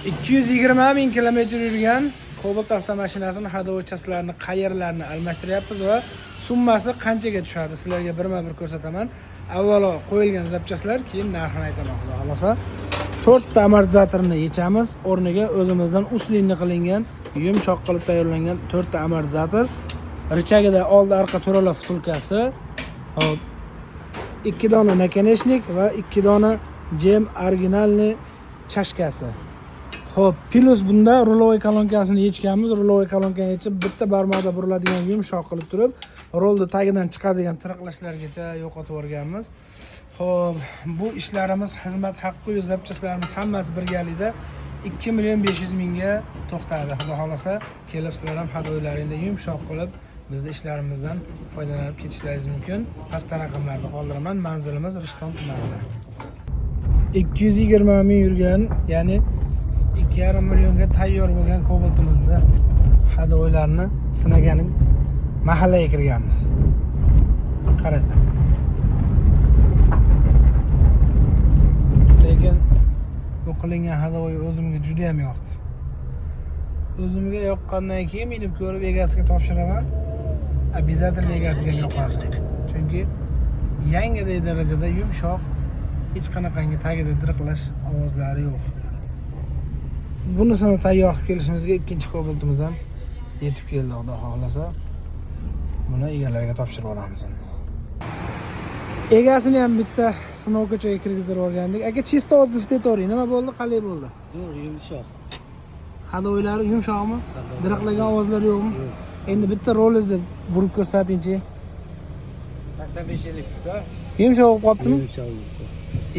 220 ming kilometr yurgan Cobalt avtomashinasini ходовой частьlarini qayerlarini almashtiryapmiz va summasi qanchaga tushadi, sizlarga birma-bir ko'rsataman. Avvalo qo'yilgan запчастlar, keyin narxini aytaman, xudo xohlasa. To'rtta amortizatorni yechamiz, o'rniga o'zimizdan усиленный qilingan, yumshoq qilib tayyorlangan to'rtta amortizator. Рычагida oldi orqa to'rala втулкasi, hop, ikki dona наконечник va ikki dona GM оригинальный чашкаsi. Xo'p, плюс bunda рулевой kolonkasini yechganmiz. Рулевой kolonkani yechib, bitta barmoqda buriladigan yumshoq qilib turib, rulni tagidan chiqadigan tiriqlashlargacha yo'qotib yuborganmiz. Xo'p, bu ishlarimiz, xizmat haqqi, запчастlarimiz hammasi birgalikda 2 million 500 mingga to'xtadi. Xudo xohlasa, kelib sizlar ham ходовойlaringni yumshoq qilib, bizni ishlarimizdan foydalanib ketishlaringiz mumkin. Pastda raqamlarni qoldiraman. Manzilimiz Rishton tumanida. 220 ming yurgan, ya'ni 2,5 millionga tayyor bo'lgan Cobaltimizni ходовойlarni sinagani mahallaga kirganmiz. Qaranglar. Lekin bu qilingan ходовой o'zimga juda ham yoqdi. O'zimga yoqqandan keyin minib ko'rib egasiga topshiraman. Обязательно egasiga ham yoqadi. Chunki yangiday darajada yumshoq, hech qanaqangi tagida diriqlash ovozlari yo'q. Bunisini tayyor qilib kelishimizga ikkinchi Cobaltimiz ham yetib keldi, xudo xohlasa. Buni egalariga topshirib olamiz endi. Egasini ham bitta сновкаchaga kirgizdirib olgandik. Aka, чисто отзыв aytavering, nima bo'ldi, qalay bo'ldi? Zo'r, yumshoq. Ходовойlari yumshoqmi? Diriqlagan ovozlar yo'qmi? Endi bitta rolingizni burib ko'rsatingchi. 85 53da. Yumshoq bo'lib qolibdimi? Yumshoq, yumshoq.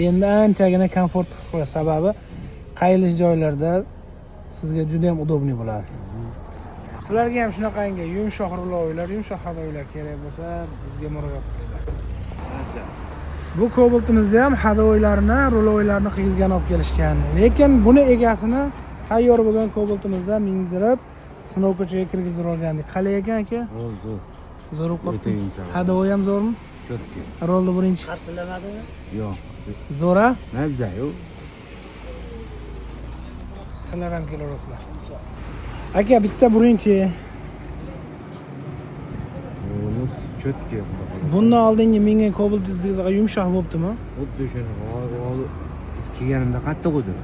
Endi anchagina komfort his qilasiz, sababi qayilish joylarda sizga juda ham удобный bo'ladi. Sizlarga ham shunaqangi yumshoq рулевойlar, yumshoq ходовойlar kerak bo'lsa, bizga murojaat qilinglar. Bu Cobaltimizda ham ходовойlarni, рулевойlarni qilgizgan olib kelishgan. Lekin buni egasini tayyor bo'lgan Cobaltimizda mindirib, сновкаchaga kirgizdirib olgandik. Qalay ekan, aka? Zo'r, zo'r. Zo'r bo'lib O'ta qolibdi. yumshoq. Ходовой ham zo'rmi? Чётко. Rolni birinchi. Qarsillamadimi? Yo'q. Zo'r a? Mazza yo'q. Sizlar ham kelaverasizlar. Aka, bitta birinchi. Rolimiz чётко. Bundan oldingi mingan Cobaltingizda yumshoq bo'libdimi? Xuddi shunaqa. Kelganimda qattiq edi.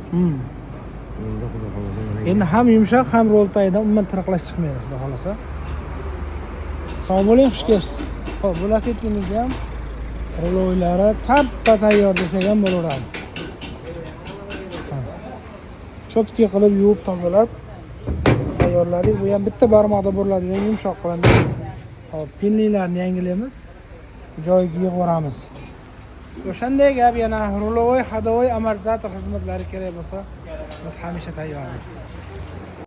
Endi xudo xohlasa mana. Endi ham yumshoq, ham rol tagidan umuman tiriqlash chiqmaydi, xudo xohlasa. Sog' bo'ling, xush kelibsiz. Xo'p, bu Lacetti'mizda ham рулевойlari tappa tayyor desak ham bo'laveradi. Ha. Чётко qilib yuvib, tozalab tayyorladik. Bu ham bitta barmoqda buriladigan yumshoq qilindi. Hop, pinliklarni yangilaymiz. Joyiga yig'ib yuboramiz. O'shanday gap, yana рулевой, ходовой, amortizator xizmatlari kerak bo'lsa, biz hamisha tayyormiz.